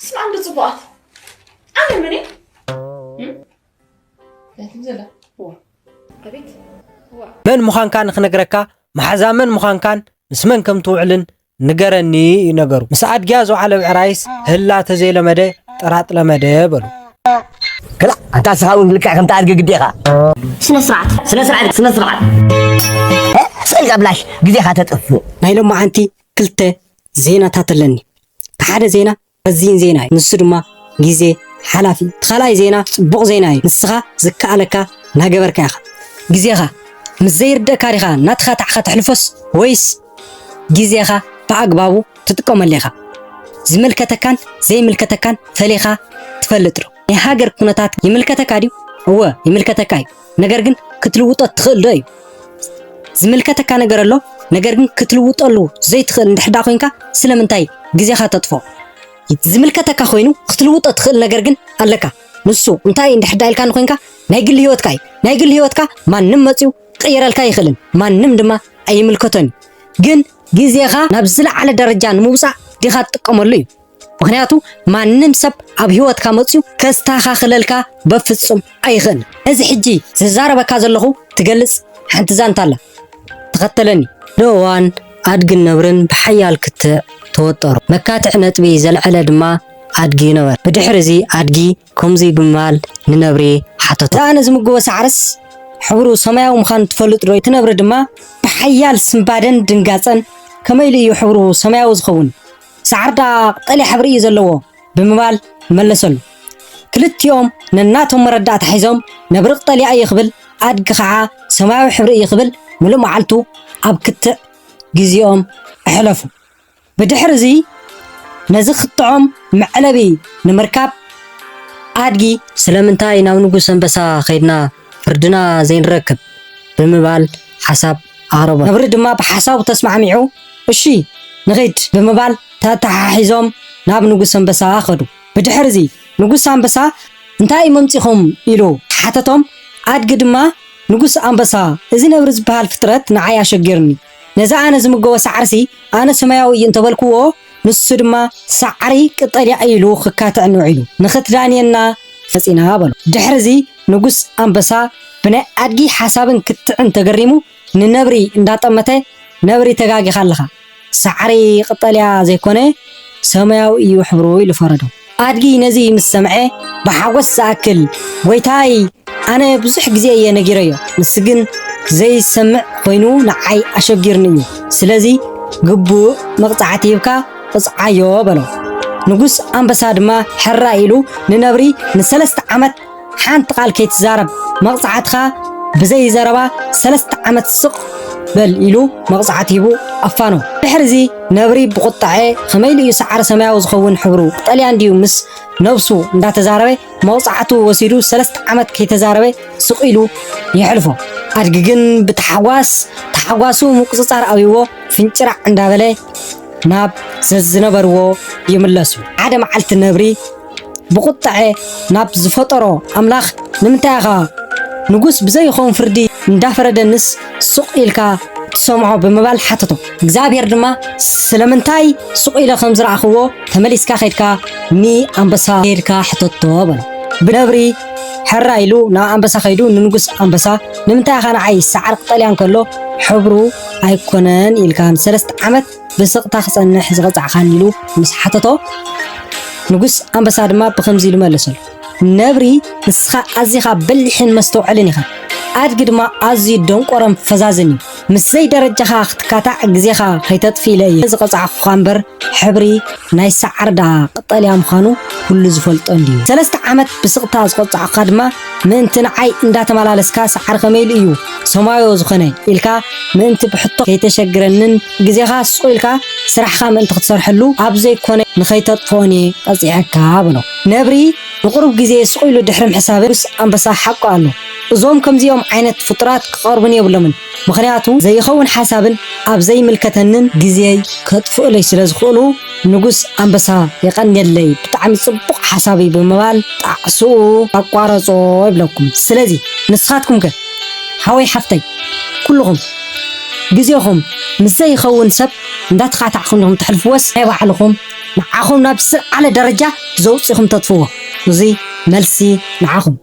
ስማዕ እንዶ ጽቡቓት። ኣነ መን እየ? እም? እንታይ ትብል ዘላ? ዋ። ኣቤት። ዋ። መን ምዃንካ ንኽነግረካ፣ መሓዛ መን ምዃንካን ምስ መን ከም ትውዕልን ንገረኒ እዩ ነገሩ። ምስ ኣድግያ ዝወዓለ ብዕራይስ ህላ ተዘይለመደ ጥራጥ ለመደ በሉ። ክላ፣ ኣንታ ንስኻ እውን ልክዕ ከምቲ ኣድጊ ግዲ ኢኻ። ስነ ስርዓት። ስነ ስርዓት፣ ስነ ስርዓት። እ፣ ስእልካ ብላሽ ግዜኻ ተጥፍእ። ናይ ሎማዓንቲ ክልተ ዜናታት ኣለኒ። እቲ ሓደ ዜና ረዚን ዜና እዩ። ንሱ ድማ ግዜ ሓላፊ እዩ። እቲ ካልኣይ ዜና ጽቡቕ ዜና እዩ። ንስኻ ዝከኣለካ እናገበርካ ኢኻ። ግዜኻ ምስ ዘይርደእካ ዲኻ ናትኻ ታዕኻ ተሕልፎስ ወይስ ግዜኻ ብኣግባቡ ትጥቀመሉ ኢኻ? ዝምልከተካን ዘይምልከተካን ፈሊኻ ትፈልጥ ዶ? ናይ ሃገር ኩነታት ይምልከተካ ድዩ? እወ፣ ይምልከተካ እዩ። ነገር ግን ክትልውጦ ትኽእል ዶ እዩ? ዝምልከተካ ነገር ኣሎ፣ ነገር ግን ክትልውጠሉ ዘይትኽእል እንድሕር ደኣ ኮይንካ ስለምንታይ ግዜኻ ተጥፍኦ? ዝምልከተካ ኮይኑ ክትልውጦ ትኽእል ነገር ግን ኣለካ። ንሱ እንታይ እንድሕር ደኣ ኢልካኒ ኮይንካ ናይ ግሊ ህይወትካ እዩ። ናይ ግሊ ህይወትካ ማንም መጺኡ ክቕይረልካ ኣይኽእልን፣ ማንም ድማ ኣይምልከቶን እዩ። ግን ግዜኻ ናብ ዝለዓለ ደረጃ ንምውጻእ ዲኻ ትጥቀመሉ እዩ። ምኽንያቱ ማንም ሰብ ኣብ ህይወትካ መጺኡ ከስተኻኽለልካ በፍጹም ኣይኽእልን። ነዚ ሕጂ ዝዛረበካ ዘለኹ ትገልጽ ሓንቲ ዛንታ ኣላ። ተኸተለኒ። ሓደ እዋን ኣድግን ነብርን ብሓያል ክትዕ ተወጠሩ። መካትዕ ነጥቢ ዘልዐለ ድማ ኣድጊ ነበረ። ብድሕሪ እዚ ኣድጊ ከምዚ ብምባል ንነብሪ ሓተቶ። እዛ ኣነ ዝምግቦ ሳዕርስ ሕብሩ ሰማያዊ ምዃኑ ትፈልጥ ዶ? እቲ ነብሪ ድማ ብሓያል ስንባደን ድንጋጸን፣ ከመይ ኢሉ እዩ ሕብሩ ሰማያዊ ዝኸውን? ሳዕሪ ደኣ ቀጠልያ ሕብሪ እዩ ዘለዎ ብምባል መለሰሉ። ክልቲኦም ነናቶም መረዳእታ ሒዞም፣ ነብሪ ቀጠልያ እዩ ክብል፣ ኣድጊ ኸዓ ሰማያዊ ሕብሪ እዩ ክብል፣ ምሉእ መዓልቱ ኣብ ክትዕ ግዜኦም ኣሕለፉ። ብድሕሪ እዚ ነዚ ክትዖም መዕለቢ ንምርካብ ኣድጊ፣ "ስለምንታይ ናብ ንጉስ ኣንበሳ ኸይድና ፍርድና ዘይንረክብ?" ብምባል ሓሳብ ኣቕረቦ። ነብሪ ድማ ብሓሳቡ ተስማዕሚዑ፣ "እሺ፣ ንኺድ" ብምባል ተተሓሒዞም ናብ ንጉስ ኣንበሳ ኸዱ። ብድሕሪ እዚ ንጉስ ኣንበሳ፣ "እንታይ መምጺኹም?" ኢሉ ሓተቶም። ኣድጊ ድማ፣ "ንጉስ ኣንበሳ፣ እዚ ነብሪ ዝበሃል ፍጥረት ንዓይ ኣሸጊሩኒ። ነዚ ኣነ ዝምገቦ ሳዕርሲ ኣነ ሰማያዊ እዩ እንተበልክዎ፣ ንሱ ድማ ሳዕሪ ቀጠልያ እዩ ኢሉ ክካትዐኒ ውዒሉ። ንኽትዳንየና ፈጺና" በሎ። ድሕሪ እዚ ንጉስ ኣንበሳ ብናይ ኣድጊ ሓሳብን ክትዕን ተገሪሙ ንነብሪ እንዳጠመተ፣ "ነብሪ፣ ተጋጊኻ ኣለኻ። ሳዕሪ ቀጠልያ ዘይኮነ ሰማያዊ እዩ ሕብሩ" ኢሉ ፈረዶ። ኣድጊ ነዚ ምስ ሰምዐ ብሓጎስ ዝኣክል፣ "ጎይታይ፣ ኣነ ብዙሕ ግዜ እየ ነጊረዮ፣ ንሱ ግን ዘይሰምዕ ኮይኑ ንዓይ ኣሸጊርኒ እዩ። ስለዚ ግቡእ መቕጻዕቲ ሂብካ ቅጽዓዮ" በሎ። ንጉስ ኣንበሳ ድማ ሕራይ ኢሉ ንነብሪ ንሰለስተ ዓመት ሓንቲ ቃል ከይትዛረብ፣ መቕጻዕትኻ ብዘይ ዘረባ ሰለስተ ዓመት ስቕ በል ኢሉ መቕጻዕቲ ሂቡ ኣፋኖ። ድሕሪ እዚ ነብሪ ብቑጣዐ፣ "ከመይ ኢሉ እዩ ሳዕሪ ሰማያዊ ዝኸውን፣ ሕብሩ ቀጠልያ እንድዩ?" ምስ ነብሱ እንዳተዛረበ መቕጻዕቱ ወሲዱ ሰለስተ ዓመት ከይተዛረበ ስቕ ኢሉ የሕልፎ። ኣድጊ ግን ብታሕጓስ፣ ታሕጓሱ ምቁጽጻር ኣብይዎ ፍንጭራዕ እንዳበለ ናብ ዘዝነበርዎ ይምለሱ። ሓደ መዓልቲ ነብሪ ብቑጥዐ ናብ ዝፈጠሮ ኣምላኽ፣ "ንምንታይ ኢኻ ንጉስ ብዘይኸውን ፍርዲ እንዳፈረደንስ ስቕ ኢልካ ትሰምዖ?" ብምባል ሓተቶ። እግዚኣብሔር ድማ፣ "ስለምንታይ ስቕ ኢለ ከም ዝረኣኽዎ ተመሊስካ ኸይድካ ንኣንበሳ ሄድካ ሕተቶ" በሎ። ብነብሪ ሕራ ኢሉ ናብ ኣንበሳ ኸይዱ ንንጉስ ኣንበሳ፣ "ንምንታይ ኢኻ ንዓይ ሳዕሪ ቀጠልያ እንከሎ ሕብሩ ኣይኮነን ኢልካ ንሰለስተ ዓመት ብስቕታ ክጸንሕ ዝቐጻዕካኒ?" ኢሉ ምስ ሓተቶ፣ ንጉስ ኣንበሳ ድማ ብኸምዚ ኢሉ መለሰሉ፣ "ነብሪ፣ ንስኻ ኣዚኻ በሊሕን መስተውዐልን ኢኻ። ኣድጊ ድማ ኣዝዩ ደንቆሮን ፈዛዝን እዩ። ምስ ዘይደረጃኻ ክትካታዕ ግዜኻ ከይተጥፍእ ኢለ እየ ዝቐጻዕኩኻ እምበር፣ ሕብሪ ናይ ሳዕሪ ደኣ ቀጠልያ ምዃኑ ኩሉ ዝፈልጦ እንድዩ። ሰለስተ ዓመት ብስቕታ ዝቐጻዕኩኻ ድማ ምእንቲ ንዓይ እንዳተመላለስካ ሳዕሪ ከመይ ኢሉ እዩ ሰማያዊ ዝኾነ?" ኢልካ ምእንቲ ብሕቶ ከይተሸግረንን ግዜኻ ስቕ ኢልካ ስራሕኻ ምእንቲ ክትሰርሐሉ ኣብ ዘይኮነ ንኸይተጥፍኦን እየ ቀጺዐካ በሎ። ነብሪ ንቑሩብ ግዜ ስቕ ኢሉ ድሕሪ ምሕሳብ፣ ንጉስ ኣንበሳ ሓቁ ኣሎ። እዞም ከምዚኦም ዓይነት ፍጡራት ክቐርቡኒ የብሎምን። ምኽንያቱ ዘይኸውን ሓሳብን ኣብ ዘይምልከተንን ግዜይ ከጥፍኡለይ ስለ ዝኽእሉ፣ ንጉስ ኣንበሳ የቐንየለይ፣ ብጣዕሚ ጽቡቕ ሓሳብ እዩ ብምባል ጣዕስኡ ኣቋረጾ ይብለኩም። ስለዚ ንስኻትኩም ከ ሓወይ ሓፍተይ፣ ኩልኹም ግዜኹም ምስ ዘይኸውን ሰብ እንዳተኻታዕኹም ዲኹም ተሕልፍዎስ፣ ናይ ባዕልኹም ንዓኹም ናብ ዝለዓለ ደረጃ ዘውፅእኹም ተጥፍዎ። እዚ መልሲ ንዓኹም።